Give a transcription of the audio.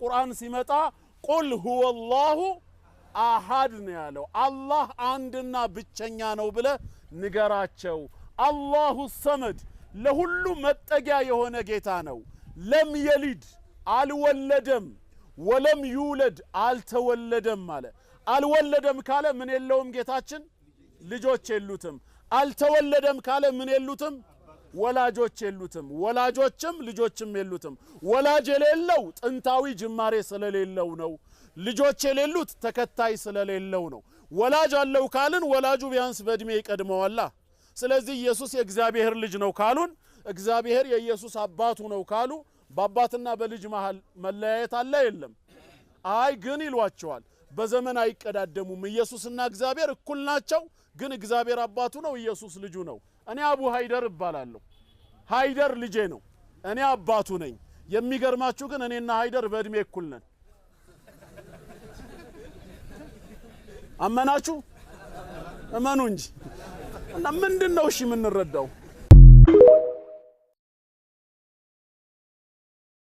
ቁርአን ሲመጣ قل هو الله أحد ነው ያለው። አላህ አንድና ብቸኛ ነው ብለህ ንገራቸው። الله الصمد ለሁሉ መጠጊያ የሆነ ጌታ ነው። لم يلد አልወለደም፣ ولم يولد አልተወለደም አለ። አልወለደም ካለ ምን የለውም ጌታችን? ልጆች የሉትም። አልተወለደም ካለ ምን የሉትም? ወላጆች የሉትም። ወላጆችም ልጆችም የሉትም። ወላጅ የሌለው ጥንታዊ ጅማሬ ስለሌለው ነው። ልጆች የሌሉት ተከታይ ስለሌለው ነው። ወላጅ አለው ካልን ወላጁ ቢያንስ በእድሜ ይቀድመዋላ። ስለዚህ ኢየሱስ የእግዚአብሔር ልጅ ነው ካሉን፣ እግዚአብሔር የኢየሱስ አባቱ ነው ካሉ በአባትና በልጅ መሃል መለያየት አለ የለም? አይ ግን ይሏቸዋል። በዘመን አይቀዳደሙም። ኢየሱስና እግዚአብሔር እኩል ናቸው። ግን እግዚአብሔር አባቱ ነው፣ ኢየሱስ ልጁ ነው። እኔ አቡ ሃይደር እባላለሁ። ሃይደር ልጄ ነው፣ እኔ አባቱ ነኝ። የሚገርማችሁ ግን እኔና ሃይደር በእድሜ እኩል ነን። አመናችሁ? እመኑ እንጂ። እና ምንድን ነው እሺ የምንረዳው?